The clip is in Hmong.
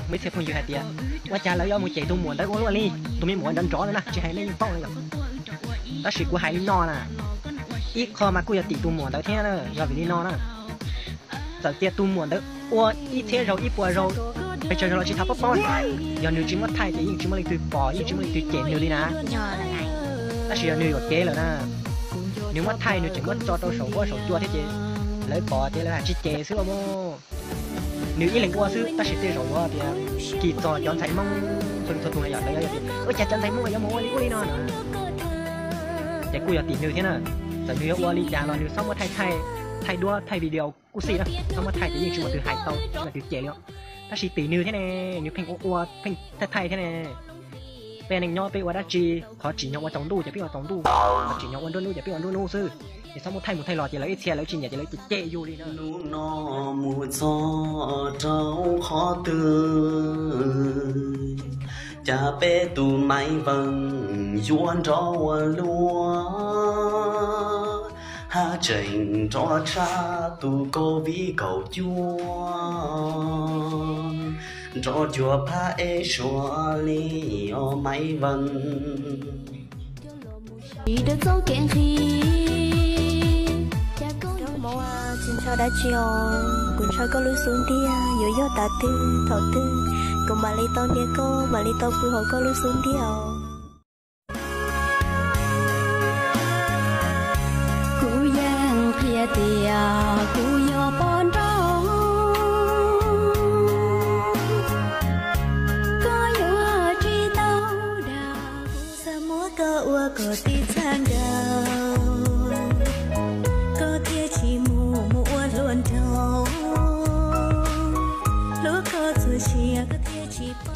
Muaj ib txhia phooj ywg hais tias, ua cas lawv yuav mus cem tus muam ntawd ua luaj li, tus me muam nrov nrov na, tsis hais nej yeej paub na yom. Tab sis kuv hais li no na, ib qho mas kuj yog tim tus muam ntawd thiab na, yog vim li no na. Txawm tias tus muam ntawd ua ib txhiab zaus ib puas zaus, pes tsawg zaus los tsis tau paub paub, yog nws tsis muab thaij ces yeej tsis muaj leej twg pom, yeej tsis muaj leej twg cem nws li na. Tab sis yog nws yuam kev lawm na, nws muab thaij nws tseem muab tso rau saum huab saum cua thiab ces lawv pom ces lawv hais tsis cem xwb los mas. Nws ib leeg ua xwb tab sis tej zaum yuav tias kis txog cov ntxhais Hmoob txhua txhua tus na yom, lawv yuav tias ua cas cov ntxhais Hmoob yuav mus ua li ub li no na. Ces kuj yog tim nws thiab na, txawm nws yuav ua li cas los nws txhob muab thaij thaij, thaij duab thaij video kuj xij na, txhob muab thaij ces yeej tsis muaj leej twg hais tau, tsis muaj leej twg cem li os. Tab sis tim nws thiab ne, nws pheej ua ua pheej thaij thaij thiab ne. Peb neej nyob peb ua dab tsi, qhov tsim nyog ua tsaus ntuj ces peb ua tsaus ntuj, qhov tsim nyog ua nruab hnub ces peb ua nruab hnub xwb. Ces txhob muab thaij mus thaij los ces lawv ib txhia lawv tsis nyiam ces lawv cem cem yus li na. Hnub no mus txog rau qhov twg, cas peb tus Maiv Vees yuav nrov ua luaj, haj tseem nrov tshaj tus COVID kaum cuaj, nrov cuag phab ej suav li os Maiv Vees. Tsis dawb txoj kev nqhis, cas koj tsis ntshaw dab tsi os, kuv ntshaw koj lub xub ntiag yuav yog tav twg thaum twg, kuv mam li tau ntiab koj, mam li tau pw hauv koj lub xub ntiag os. Kuv yeej qhia tias kuv yog poj nrauj, koj yuav tsis tau dag. Xav muab koj ua koj tib txhab nkaus, koj thiaj tsis mus mus ua hluas nraug. Hlub koj txhua sia koj thiaj tsis paub.